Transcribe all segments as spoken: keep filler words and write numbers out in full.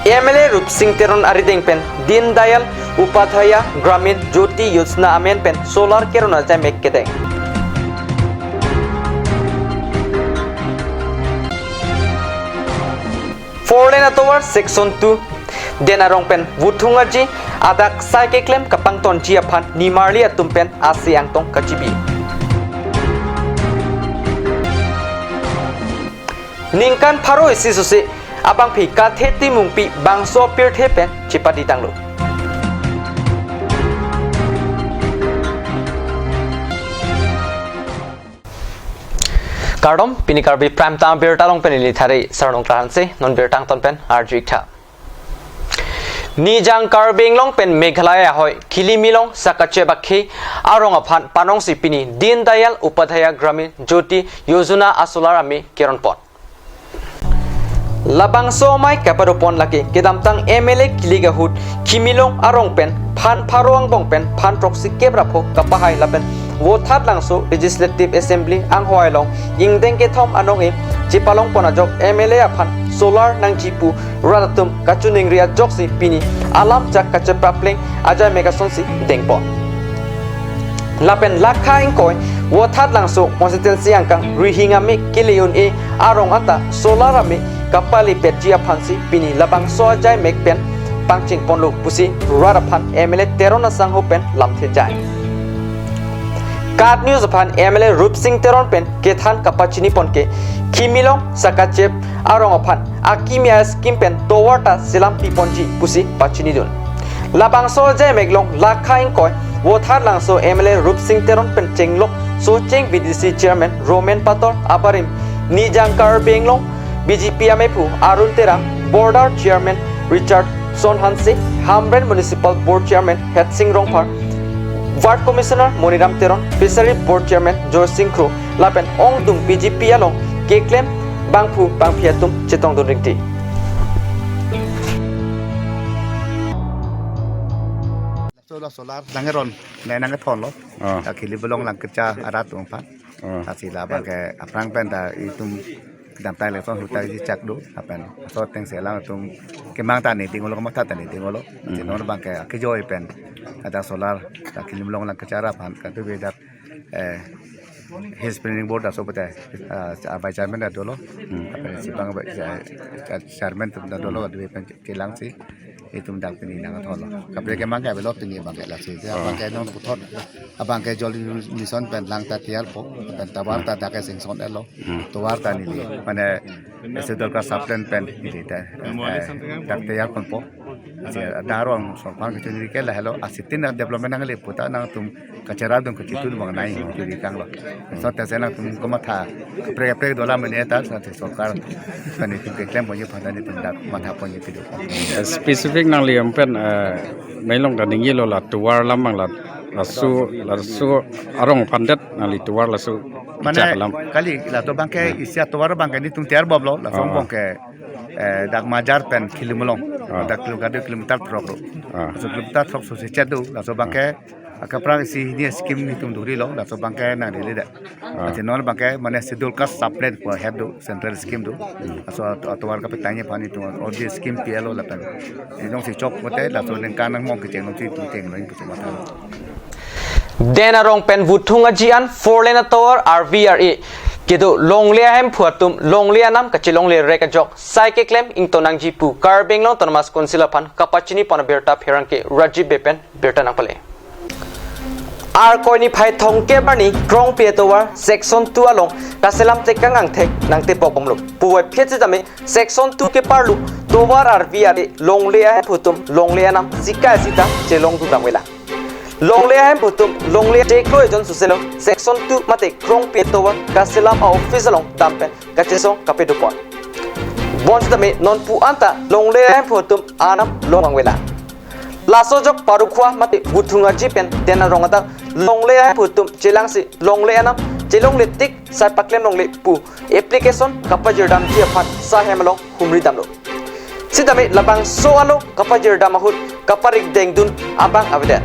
M L A Rupsing Teron arideng pen Deen Dayal Upadhyaya Gramin Jyoti Yojana amen pen solar keron ajai mek kedeng. Four lane atovar section two Den Arong pen Vuthung Aji adak sai keklem kapangtonji aphan nimarli atum pen ase angtong kachibi. Ningkan pharo isi sose abangpi Kathe Timungpi bangso pirthe pen chepadi tanglo. Kardom, pini Karbi Prime Time birta along pen ili thari Sarnong Trahanse, non birta angton pen arju iktha. Nijang Karbi Anglong pen Meghalaya ahoi Khillimilong Sakachep akhei arong aphan panongsi pini Deen Dayal Upadhyaya Gramin Jyoti Yojana asolar ame keronpon. Labangso amei kapadopon lake kedamtang M L A kilik ahut Khillimilong arong pen phan pharo angbong pen phan throksi kep ra pho kapahai lapen Vothatlangso Legislative Assembly anghoi along ingdeng kethom anong-e chepalongpon ajok M L A aphan solar nangji pu rat atum kachiningri ajoksi pini alam chak kachepapleng ajai mek asonsi dengpon. Lapen lakha ingkoi Vothatlangso constituency angkang Rihing ame kele un-e arong anta solar ame kapale petji aphansi pini labangso ajai mek pen pangchengponlo pusi rat aphan M L A Teron asangho pen lamthe jai. KAT News aphan M L A Rupsing Teron pen kethan kapachinipon ke Khillimilong Sakachep arong aphan akimi a-scheme pen tovar ta selam piponji pusi pachinidun. Labangso ajai mek along lakha ingkoi Vothatlangso M L A Rupsing Teron pen chenglok Socheng V D C Chairman Roman Pator abarim Nijang Karbi Anglong B J P amephu Arun Terang, Border Chairman Richardson Hanse, Hamren Municipal Board Chairman Hetsing Rongphar, Ward Commissioner Moniram Teron, Fishery Board Chairman Joysing Kro, lapen ongdung B J P along keklem bangphu bangphi atum chetongdun ringti. Solar, solar nangkeron, ne nangkethon lo. Ah. Ta Khillimilong Langkecha arat atum aphan. Ah. Lasi labang ke aphrang pen ta itum kedamtang election ahut ta isi chak do, lapen aso ateng si alanglitum kemang ta ningtinglo, kamatha ta ningtinglo. Hmm. Lasi non abang ke akejoi pen ada solar ta Khillimilong Langkecha arat aphan katubi dak, eh, Hills Planning Board aso pute, ah, Vice Chairman ta dolo. Hmm. Lapen si abang, eh, Chairman atum ta dolo, katubi pen chelangsi itum dak pini nangkethon lo. Kaprek kemang ke avelo pini abang ke lasi. Ah. Abang ke non puthot abang ke Jal Jeevan Mission pen lang ta tiyarpo, pen tovar ta dak ke sanction etlo. Hmm. Tovar ta neli, mane, ese Dolka Saplen pen neli ta, eh, dak tiyarponpo. Lasi dak arong sorkar kachiningri ke lahelo, asitin development nangle pu ta nangtum kacherapdun kachitudun abang nai churi tanglo. So ta si nangtum kamatha kaprek kaprek dola mene ta, so ta sorkar pen itum keklemponji aphan ta itum dak mathaponji kedo. Specific nangli amen pen, eh, mei along ta ningjelo, la tovar alam abang la, laso, laso arong aphan det nangli tovar laso. Mane chak alam. Kali, laso abang ke isi atovar abang ke nelitum tiyarbomlo, laso. Ah. Angbong ke, eh, dak Majar pen Khillimilong. Ah. Dak kilo, kado kilometer throk do. Ah. Laso kilometer throk sose chet do, laso abang ke, ah, kaprek isi hini scheme nelitum dhurilo, laso abang ke nangdele dak. Ah. Lasi non abang ke mane ese Dolka Saplen pu ahem do, central scheme do. Hmm. Laso ato-, atovar kapetangji aphan itum already scheme pi etlo lapen. Itum si chok pote laso ningkan angbong kecheng nangsi itum chenglo itum si matha. Den Arong pen Vuthung Aji an four lane atovar R V R A kedo longle ahemphu atum longle anam kachelongle rek ajok sai keklem ingtonnangji pu Karbi Anglong Autonomous Council aphan kapachinipon abirta pherangke Rajiv Bey pen birta nangpale. Arkoi niphai thomkep arni Krongpi atovar section two along kaselam tekang angthek nangtepok bomlo. Puvoiphit sitame section two keparlo tovar R V R A longle ahemphu atum longle anam sika sita chelongdun damvela. Longle ahemphu atum longle cheklo ejon soselo section two mate Krongpi atovar kaselam a-office along dampen kachesong kapadopon. Bonsitame nonpu anta longle ahemphu atum anam longvangvela. Laso ajok Parukhua mate Vuthung Aji pen Den Arong adak longle ahemphu atum chelangsi longle anam chelongle tik sai paklem longle pu application kapajirdamji aphan sahem along humri damlo. Sitame labangso along kapajirdam ahut kaparikdengdun abang avedet.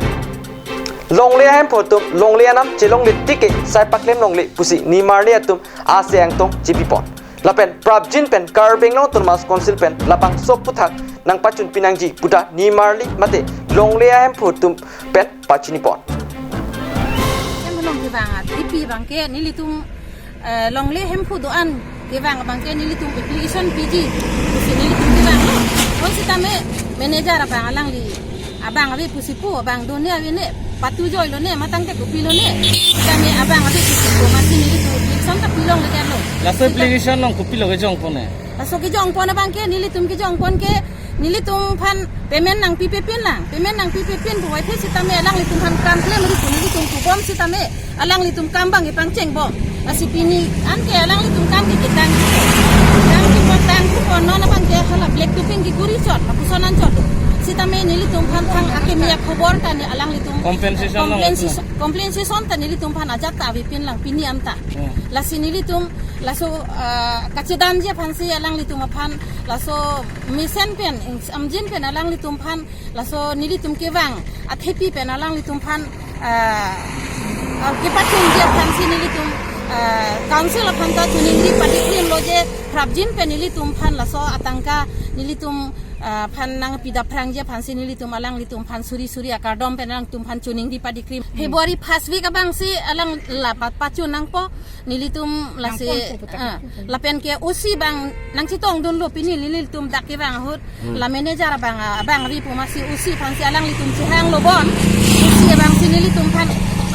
Longle ahemphu atum longle anam chelongle tik ke sai paklem longle pusi nimarli atum ase angtong chepipon. Lapen prapjin pen Karbi Anglong Autonomous Council pen labangso aphuthak nangpachun pinangji puta nimarli mate longle ahemphu atum pen pachini pon. Hem along kevang atipi abangke nelitum, eh, longle hemphu do-an kevang abangke nelitum application piji pusi nelitum kevang. Konsitame manager abang alangli abang ave pusi pu, abang do ne ave ne, patu joilo ne, matang ke kopi lo ne, sitame abang ave pusi pu, amatsi nelitum application ta pilongledetlo. Laso sita- application along kopilo kejong pon ne? Laso kejong pon abangke nelitum kejong pon ke nelitum aphan payment nangpipe pinlang, payment nangpipe pin pu, waithe sitame alanglitum aphan kam klemri pu nelitum pubom sitame alanglitum kam abangke pangchengbom. Lasi pini anke alanglitum kam ke ketang, kam ke ketang pu, non abangke hala black topping kekuri chot, lapuson anchot. Sitame nelitum aphan thang akimi akhobor ta ne alanglitum compensation long compensation, compensation ta nelitum aphan ajat ta ave pinlang pini anta. Hmm. Lasi nelitum laso, ah, kachedamji aphansi alanglitum aphan laso mesen pen, ing-, amjin pen alanglitum aphan laso nelitum kevang athepi pen alanglitum aphan, ah, ah, kepachunji aphansi nelitum, ah, council aphan ta choningri padikrimlo je prapjin pen nelitum aphan laso atangka nelitum, ah, aphan nangpidaphrangji aphansi nelitum alanglitum aphan suri suri akardom pen alangtum aphan choningri padikrim. Hmm. February first week abangsi alang la pa-, pachun nangpo. Nelitum lasi, nangpon po puta, ah, lapen ke O C abang nangchetongdunlo pini nelitum dak kevang ahut. Hmm. La manager abang, ah, abang ave pu, amatsi O C aphansi alanglitum chehanglo bon. O C abangsi nelitum aphan,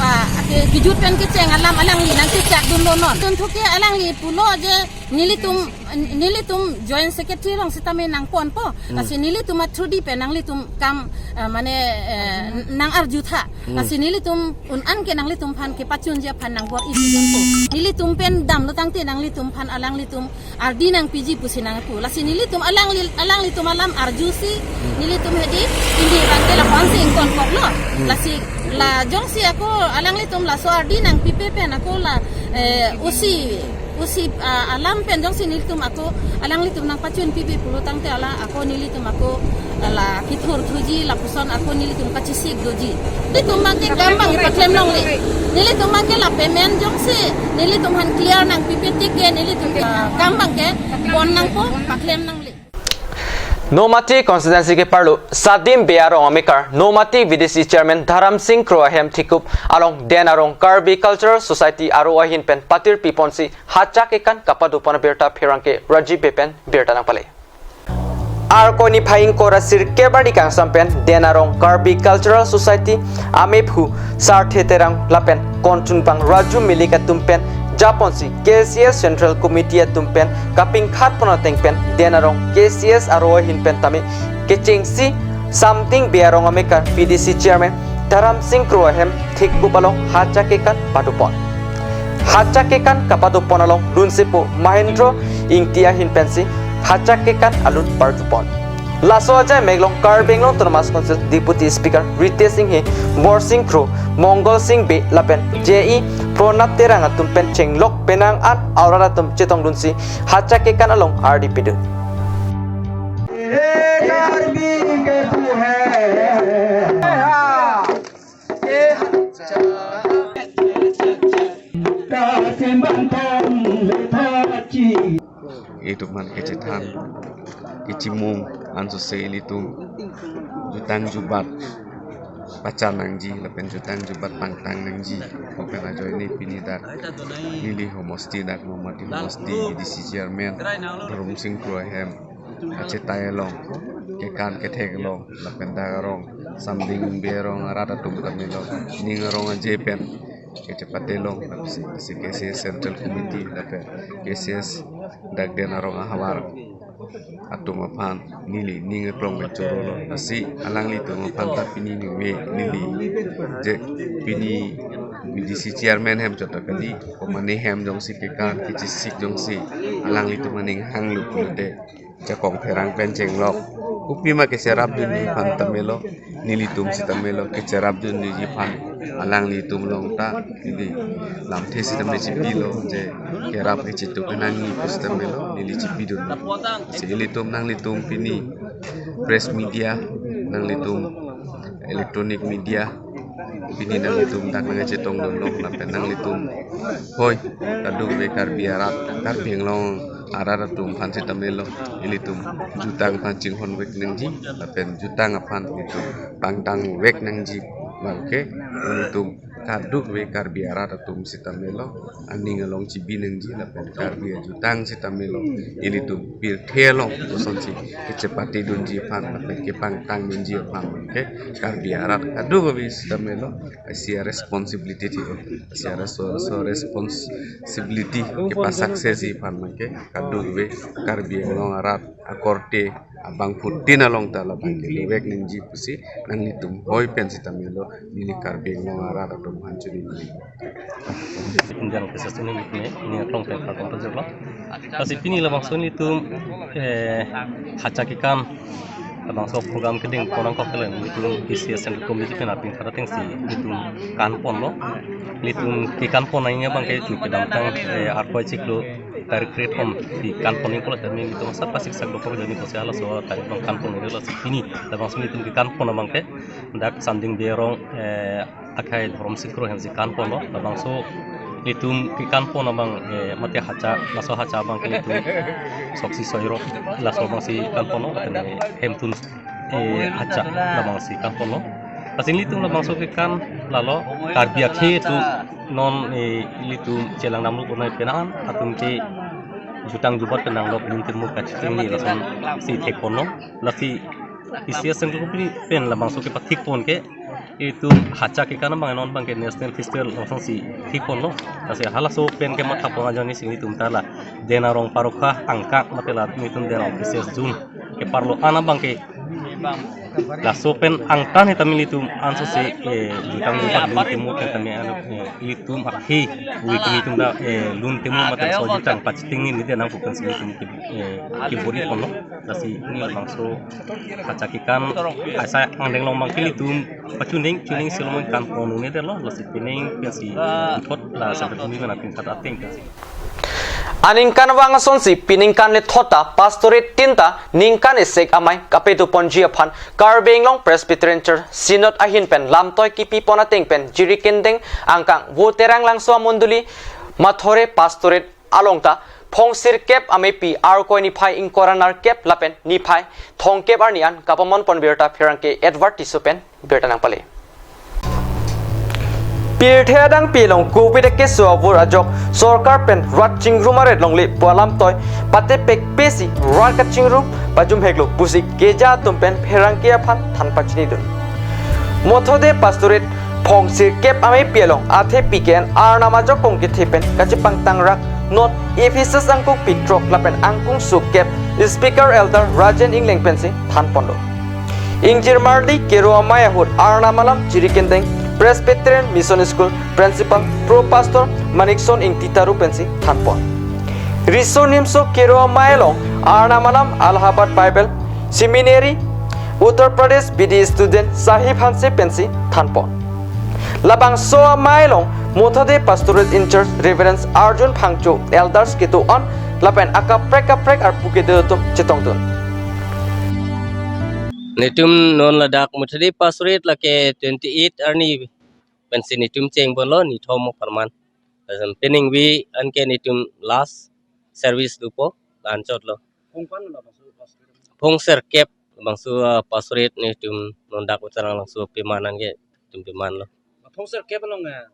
ah, ke kejut pen kecheng alam alangli nangchechakdunlo non. Tunthu ke alangli pulo je nelitum, nelitum joint secretary along sitame nangponpo. Hmm. Lasi nelitum a-through di pen nanglitum kam, ah, mane, eh, nang-arjutha. Hmm. Lasi nelitum un-an ke nanglitum aphan kepachunji aphan nangbor-idunpo. Nelitum pen damlo tangte nanglitum aphan alanglitum ardi nangpiji pusi nangpu. Lasi nelitum alangli-, alanglitum alam arjusi, hmm, nelitum hedi, pini abangke lapuansi ingkonkoklo. Hmm. Lasi la jongsi ako alanglitum laso ardi nangpipe pen ako la, eh, O C, O C, ah, alam pen jongsi nelitum ako alanglitum nangpachunpipe pulo tangte ala ako nelitum ako la kethurthuji lapuson ako nelitum kachesik doji. Nelitum abangke kam abangke paklemlongle. Nelitum abangke la payment jongsi nelitum aphan clear nangpipe tik ke nelitum, ah, kam abangke pon nangpo, paklem nangle. Nomati constituency ke-arlo Sadim Bey arong amekar Nomati V D C chairman Dharam Singh Kro ahem thekup along Den Arong Karbi Cultural Society aro ahin pen patir piponsi hachak kekan kapadopon abirta pherangke Rajiv Bey pen birta nangpale. Arkoi niphai ingkoi ra sirkep arni kangsam pen Den Arong Karbi Cultural Society amephu Sarthe Terang lapen konchunbang Raju Milik atum pen japonsi K C S Central Committee atum pen kapingkhat pon ateng pen Den Arong K C S aro ahin pen tame kechengsi Samding Bey arong amekar V D C chairman Dharam Singh Kro ahem thekup along hachak kekan padopon. Hachak kekan kapadopon along lunsepo Mahendra Ingti ahin pensi hachak kekan alun parjupon. Laso ajai meklong Karbi Anglong Autonomous Council Deputy Speaker Ritesh Enghi, Borsing Kro, Mongol Singh Bey lapen J E Pranab Terang atum pen chenglok penang an aurat atum chetongdunsi hachak kekan along ardi pidun. Itum aphan kechethan, kechimung ansose ilitum jutang jubat pachan nangji lapen jutang jubat pangtang nangji. Kopen ajoine pini dak neli homosti dak Nomati homosti V D C chairman Dharam Singh Kro ahem achetai along, kekan kethek along, lapen dak arong Samding Bey arong arat atum tame lo, ning arong aje pen kechepate long, lasi, lasi K C S Central Committee lapen K C S dak Den Arong ahavar atum aphan neli ning aklong pen chorolo. Lasi alanglitum aphan ta pini ningve neli, je pini V D C chairman ahem chot ta kali, komane ahem jongsi kekan kechesik jongsi alanglitum aning hanglo pulote jakong pherang pen chenglok. Kopima kecherapdunji aphan tame lo, nelitum sitame lo, kecherapdunji aphan alanglitum along ta neli lamthe sitame chipilo, je kerap kechituk nangji pu sitame lo, neli chipidun. Si ilitum nanglitum pini press media, nanglitum electronic media, pini nanglitum dak nangchetongdunlo lapen nanglitum hoi kadokave Karbi arat, Karbi Anglong arat atum aphan sitame lo, ilitum jutang aphan chinghon vek nangji, lapen jutang aphan ilitum pangtang vek nangji abangke ilitum kadokave Karbi arat atum sitame lo aning along chibi nangji, lapen Karbi ajutang sitame lo ilitum pirthe along kosonsi kechepate dunji aphan lapen kepangtang dunji aphan abangke Karbi arat kadokave sitame lo isi a-responsibility thi, isi a-reso-, so responsibility kepa-success-ji aphan abangke kadokave Karbi Anglong arat akorte abangphutin along ta labangke dovek nangji pusi nanglitum hoi pen sitame lo neli Karbi Anglong arat atum aphan chini. Indian officers ini ini ini atong pen karbon pajok lo. Lasi pini labangso nelitum, eh, hacha kekan labangso program kedeng ponang kok kelen nelitum P C S Central Committee pen apin kara tengsi nelitum kanpon lo. Nelitum kekanpon nangji abangke kedamtang, eh, arkoi chiklo tarik kre-thom si kanpon nangji pulo tame nelitum asap pasik sak dokor jani pusi halaso tarik abang kanpon nangji lo. Lasi pini labangso nelitum kekanpon abangke dak Sanding Berong, eh, akhai Dhorom Sikro hemsi kanpon lo. Labangso nelitum kekanpon abang, eh, mate hacha, laso hacha abangke nelitum Soksi Soirok laso abangsi kanpon lo, lapen Hemtun, eh, hacha labangsi kanpon lo. Lasi nelitum labangso kekan lalo Karbi akhei atum non, eh, ilitum chelang damlo konai penang atum ke jutang jubat penang lo, lun temu kachitengni lasonsi thekpon lo. Lasi P C S Central Committee pen labangso kepathikpon ke itum hacha kekan abang non abangke National Festival lasonsi thikpon lo. Lasi halaso pen kemathapon ajoine si nelitum ta la Den Arong Parokha angkak mate la nelitum Den Arong P C S Zone keparlo an abangke laso pen angtan sitame nelitum ansose, eh, jutang jubat lun temu pen tame ano, eh, ilitum akhei week nelitum ta, eh, lun temu mate so jutang pachitengni neli nangpu pensi nelitum ke, eh, kebor-iponlo. Lasi pini labangso hacha kekan asai angdeng along abangke nelitum pachuning chuning silomon kanpon un-edetlo. Lasi pining pensi puthot la seperti ini mana tingkat ating pensi. Aningkanvang asonsi piningkan lethot ta pastorate tin ta ningkan isi amei kapatuponji aphan Karbi Anglong Presbyterian Church Synod ahin pen lamtoi kipipon ateng pen Jirikindeng angkang Vo Terang Langso amondoli Mathore Pastorate along ta phongsirkep amepi arkoi niphai ingkoi ra nerkep lapen niphai thomkep arni an kapamonpon birta pherangke Edward Tisso pen birta nangpale. Pirthe adang pi along Covid akeso avur ajok sorkar pen rat chingrum aret longle pu alamtoi patepekpe si rat kachingrum pajumheklo pusi keja atum pen pherangke aphan than pachinidun. Mothode Pastorate phongsirkep amepi along athepi ke-en Arnam ajakong kethe pen kachepangtangrak non Ephesus angkung pithrok lapen angkung sukep Speaker Elder Rajen Ingleng pensi thanponlo. Ingjirmarli kero amei ahut Arnam alam Jirikindeng Presbyterian Mission School Principal Pro Pastor Manikson Ingti Taru pensi thanpon. Riso nimso kero amei along Arnam alam Allahabad Bible Seminary, Uttar Pradesh B D student Sahib Hanse pensi thanpon. Labangso amei along Mothode Pastorate in charge Reverend Arjun Phangcho, elders kedo-an lapen akaprek kaprek arpu kedo atum chetongdun. Netum non ladak Mothode Pastorate lake twenty-eight arni pensi netum chengponlo, nithom aparman. Lapen pining week anke netum last service dopo, la-anchotlo. Kongkan lo bangso pastorate? Phongsirkep bangso, ah, pastorate netum non dak Vo Terang Langso peman anke netum pemanlo. Phongsirkep along, eh,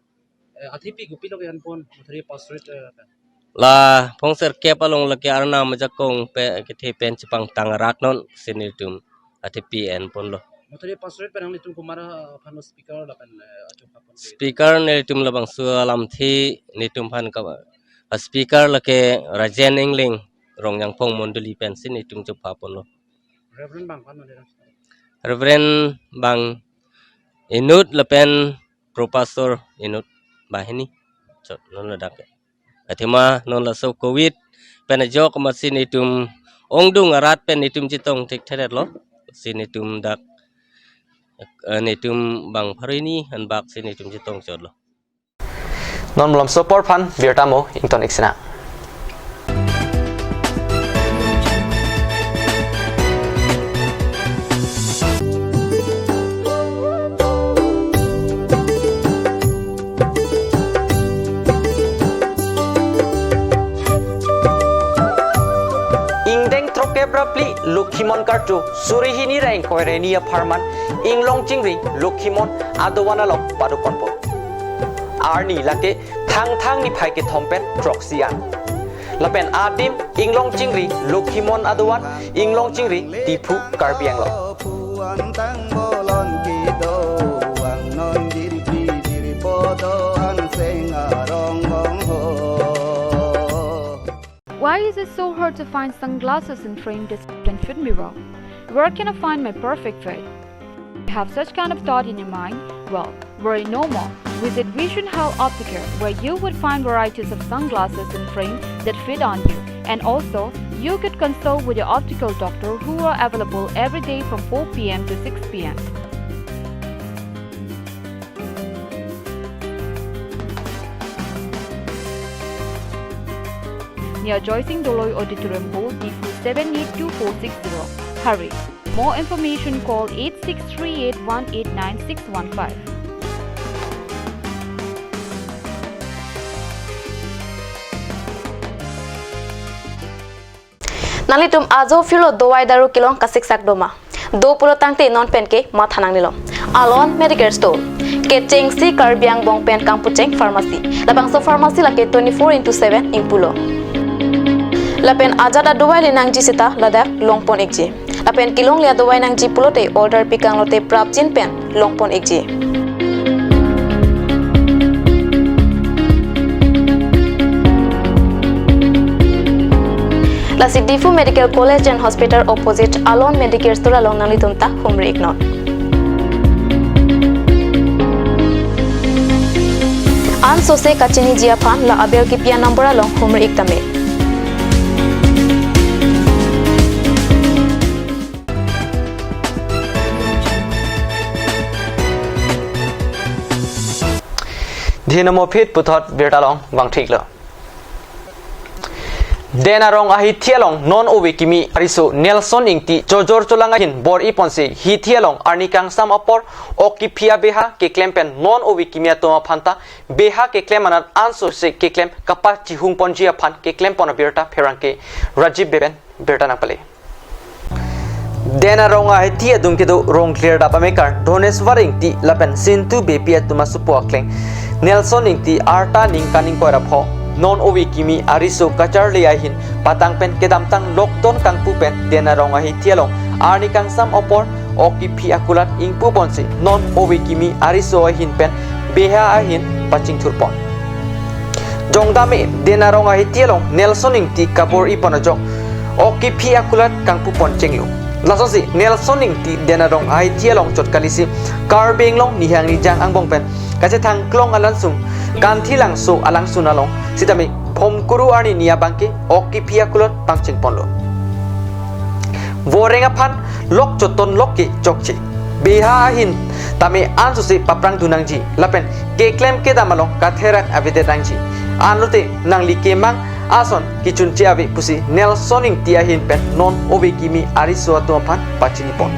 eh, athepi kopilo ke-enpon Mothode Pastorate, eh, la phongsirkep along lake Arnam ajakong pe kethe pen chepangtangrak non si netum athepi enponlo. Mothode Pastorate pen nanglitum komat aphan speaker lapen, eh, achung aphan? Speaker netum labangso alamthe netum aphan ka, a speaker lake Rajen Ingleng Rongjangphong mondoli pensi netum chuphaponlo. Reverend bang aphan nang? Reverend bang inut lapen Pro Pastor inut banghini. So, non ladak. Athema non laso Covid pen ajok amatsi netum ongdung arat pen netum chetong thekthedetlo. Si netum dak, eh, netum bang pharo hini anbak si netum chetongchotlo. Non malomso apor aphan birta mo ington-ik sinang. Phli Lokhimon karcho suri hini ra ingkoi ra hini apharman Inglong Chingri Lokhimon adovan along padoponpo. Arni lake Thangthang niphai kethom pen throksi an. Lapen adim Inglong Chingri Lokhimon adovan, Inglong Chingri, Diphu, Karbi Anglong. Why is it so hard to find sunglasses and frame that fit me well? Where can I find my perfect fit? You have such kind of thought in your mind? Well, worry no more. Visit Vision Health Optical, where you would find varieties of sunglasses and frame that fit on you. And also, you could consult with your optical doctor, who are available every day from four p m to six p m. Near Joysing Doloi Auditorium, Board, Diphu seven eight two four six zero. Hurry! More information, call eight six three eight one eight nine six one five. Nanglitum ajo phirlo dovai daru kelong kasiksak doma. Do pulo tangte non penke matha nangnelo. Alon Medicare Store. Kechengsi Karbi angbong pen kangpucheng pharmacy. Labangso pharmacy lake twenty-four into seven ingpulo. Lapen ajat adovai le nangji seta ladak longpon ikji. Lapen kelongle adovai nangji pulote order pikanglote prapjin pen longpon ikji. Lasi Diphu Medical College and Hospital opposite Alon Medicare Store along nanglitum ta humri iknon. Ansose kachiniji aphan la abel kipi a-number along humri ik tame. Dhinamo phit puthot birta along vangthiklo. Den arong ahithi along non ove kimi ariso Nelson Ingti chojor cholang ahin bor-iponsi hithi along arni kangsam apor ok kephi abeha keklem pen non ove kimi atum aphanta beha keklem anat ansose keklem kapachihungponji aphan keklempon abirta pherangke Rajiv Beben birta nangpale. Den arong ahithi adung kedo Rongklir dap amekar Dhoneswar Ingti lapen Sintu Beypi atum asopo akleng Nelson Ingti arta ningkan ingkoi ra pho non ove kimi ariso kacharli ahin patang pen kedamtang lockdown kangpu pen den arong ahithi along arni kangsam apor ok kephi akulat ingpuponsi non ove kimi ariso ahin pen beha ahin pachingthurpon. Jongdame den arong ahithi along Nelson Ingti kabor-ipon ajok ok kephi akulat kangpupon chenglo. Lasonsi Nelson Ingti den arong ahithi along chot kalisi Karbi Anglong nihang nijang angbong pen kachethang klong alangsung Kanthi Langso alangsun along sitame Phomkuru arni ni abangke ok kephi akulat pangchengponlo. Voreng aphan lok choton lok ke chokche. Beha ahin tame ansose paprang dunangji lapen keklem kedam along katherak avedet nangji. Anlote nangli kemang ason kechunche ave pusi Nelson Ingti ahin pen non ove kimi ariso atum aphan pachinipon.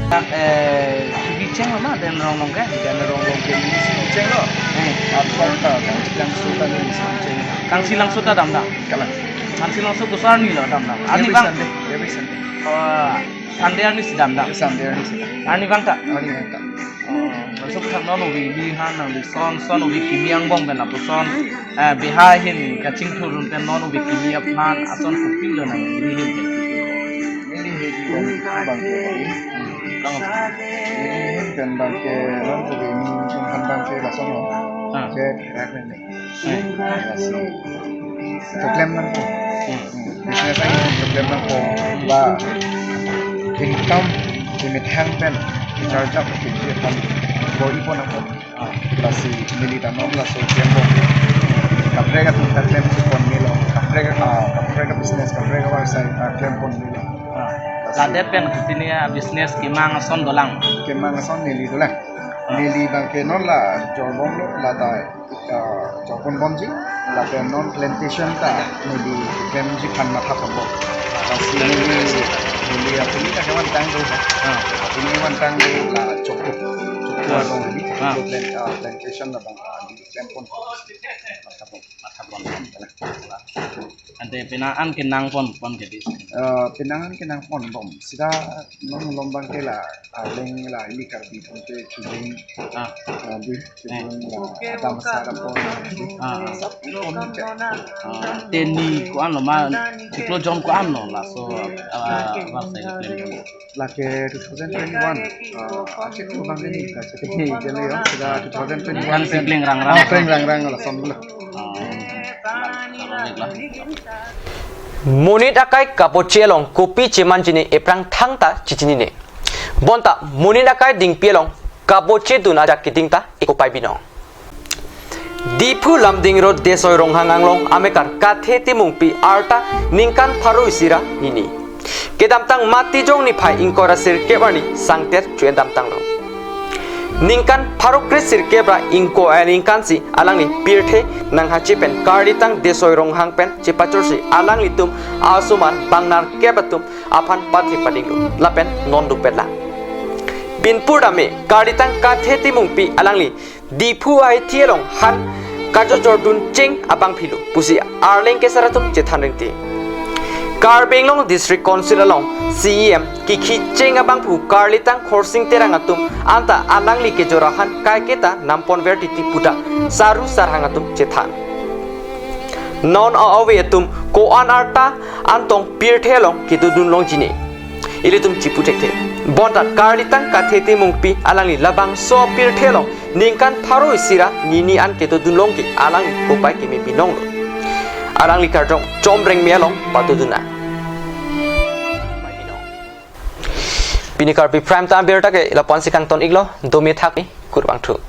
Eh, sugi chenglo ma den arong along ke? Den arong along ke sugi chenglo. Hmm. Apor ta Kanthi Langso ta ni sugi chenglo. Kanthi Langso ta damdam. Kalang. Kanthi Langso koso arni lo damdam? Arni every bang. Sunday, every Sunday. Oh, Sunday arni si damdam. Sunday arni si. Arni bang ta? Arni bang ta. Oh, laso aphan non ove kimi aphan nangli son, son ove kimi angbong pen lapuson, eh, beha ahin kachingthur un pen non ove kimi aphan ason kopilo nangli ahin pen? Neli ahin pen bangke, hmm, kang, neli ahin pen bangke non ove kimi aphan bangke lason lo. Ah. Ke therak ne. Hmm. Lasi keklem nangpo. Hmm. Hmm. Business ahin keklem nangpo. Ba income kemethang pen charge up kiji aphan bor-ipon nangpo. Ah. Lasi neli ta non laso klempo. Kaprek atum ta klem chepon melo. Kaprek, ah, kaprek a-business, kaprek a-website ta klempon melo. Ah. Lasi ladak pen putini a-business kemang ason dolang? Kemang ason neli dolang. Ah. Neli bangke non la jorbomlo, la ta ah, chokponbomji, lapen non plantation ta neli klemji aphan mathaponbom. Lasi neli, neli apuni ta kevantang do sa. Ah. Apuni vantang do la Choku. Choku, ah, along ni, ah, Choku plant, ah, plantation labang, ah, neli klempon. Mathapon, mathapon. Ante penang an kenang pon pon ke di. Eh, penang an kenang pon bom. Sida non malom abang ke la Arleng la ili Karbi atum ke chubing, ah, ah, di chubing la adam sara pon. Ah, ah. Sab pon ke. Ah, te ne ko-an lo ma, chiklo jong ko-an lo laso, ah, abang sai klem. Lake two thousand twenty-one, ah, achik ko abang ke ne, achik ko abang ke ne, ya, sida two thousand twenty-one. Kan si pleng rang rang. Ah, pleng rang rang lason lo. Ah, monit akai kaboche along kopi chemanji ne ephrang thangta chechinine. Bonta monit akai dingpi along kaboche dun ajak keding ta ekopai binong. Diphu Lumding Road Desoi Ronghang anglong amekar Kathe Timungpi arta ningkan pharo isi ra nini. Kedamtang Matijong niphai ingkoi ra sirkep arni sangter chu-en damtanglo. Ningkan pharo kre sirkep ra ingkoi aningkan si alangli pirthe nanghache pen karlitang Desoi Ronghang pen chepachorsi alanglitum asomar bang nerkep atum aphan pathe padinglo lapen non dopetlang. Pinpur dame karlitang Kathe Timungpi alangli Diphu ahithi along han kajojordun cheng abangphi lo pusi Arleng kesar atum chethan ringti. Karbi Anglong District Council along C E M kikhi cheng abangphu karlitang Khorsing Terang atum anta alangli kejor ahan kaiketa namponver titi puta saru sarhang atum chethan. Non a-ove atum ko-an arta antong pirthe along kedodun longji ne. Ilitum chipu thekthe. Bonta karlitang Kathe Timungpi alangli labangso pirthe along ningkan pharo isi ra nini an kedodun long ke alangli kopai keme binonglo. Alangli karjong chomreng me along patodun nang. Pini Karbi Prime Time abirta ke lapu-an si kangton iklo, dome thak, kurvangthu.